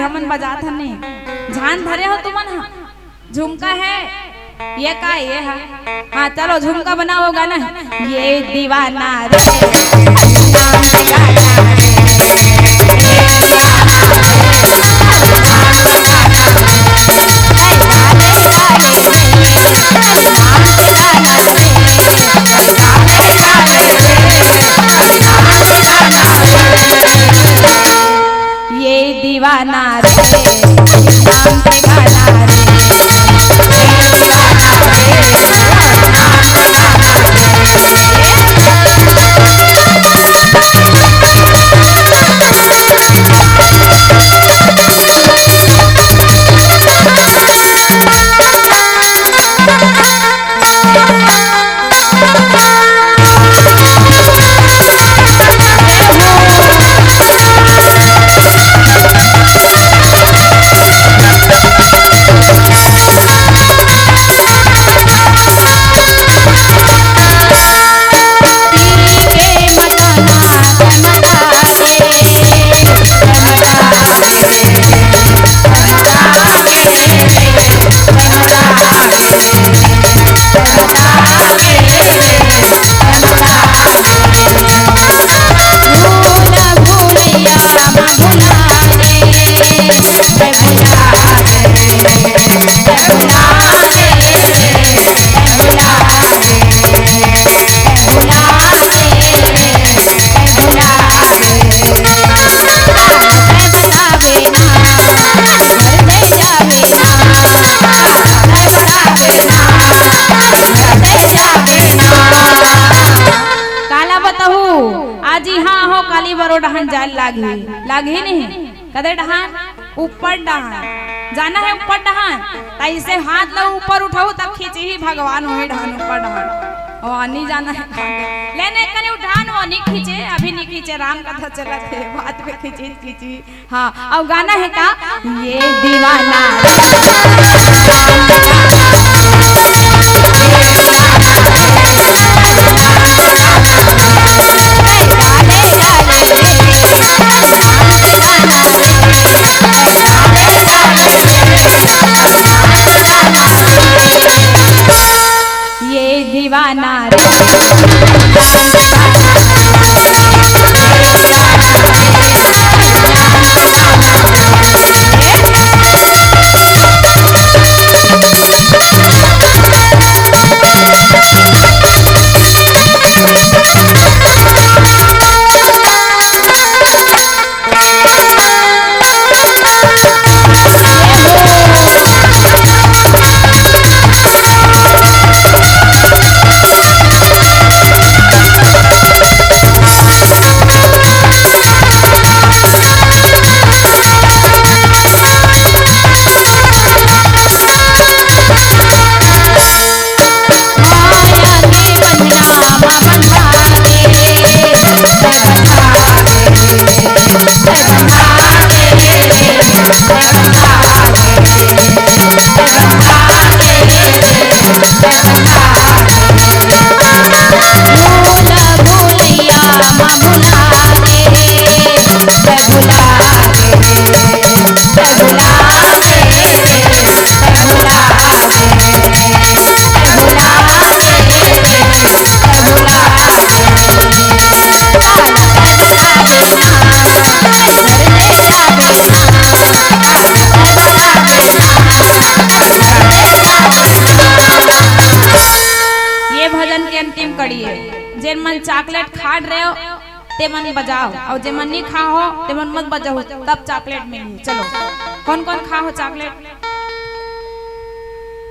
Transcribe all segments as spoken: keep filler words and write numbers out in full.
हमन बजात हन नहीं। ध्यान धरे हो तुमन ह? झुमका है? ये का ये है? हाँ, चलो झुमका बनाओ गाना। ये दीवाना रे। ये दीवाना रे, नाम दीवाना रे। काला बताहू, आज इहाँ हो, काली बरो डहान जाय लागही, लागही नहीं? कदे डहान? ऊपर डहान। जाना है ऊपर डहान? त इसे हाथ ला ऊपर उठाहू, तब खींचही भगवान वही डहान, ऊपर डहान। ओ, नहीं जाना है। ले ने कने उठान, वो नहीं खींचे, अभी नहीं खींचे, राम कथा चलत है, बाद में खींची, खींची। हाँ, अउ गाना है का? ये दीवाना। ये दीवाना रे। ये भजन के अंतिम कड़ी है। जेन मन चॉकलेट खा डरे हो, ते मन बजाओ, अउ जे मन नी खा हो, ते मन मत बजाओ, तब चॉकलेट मिलही। चलो, कौन कौन खा हो चॉकलेट?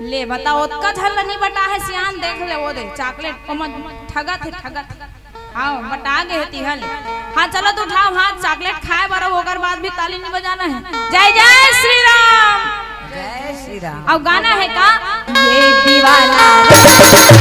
ले बताओ, ओतका झन ल नी बटा है सियान, देख ले वो दे चॉकलेट, ओमन ठगत है, ठगत। हाँ, बटा गे हे तिहा ले। हाँ, चलो तो उठाओ हाथ, चॉकलेट खाए बर, ओकर बाद भी ताली नहीं बजाना है। जय जय श्री राम। जय श्री राम। अउ गाना है का? ये दीवाना रे।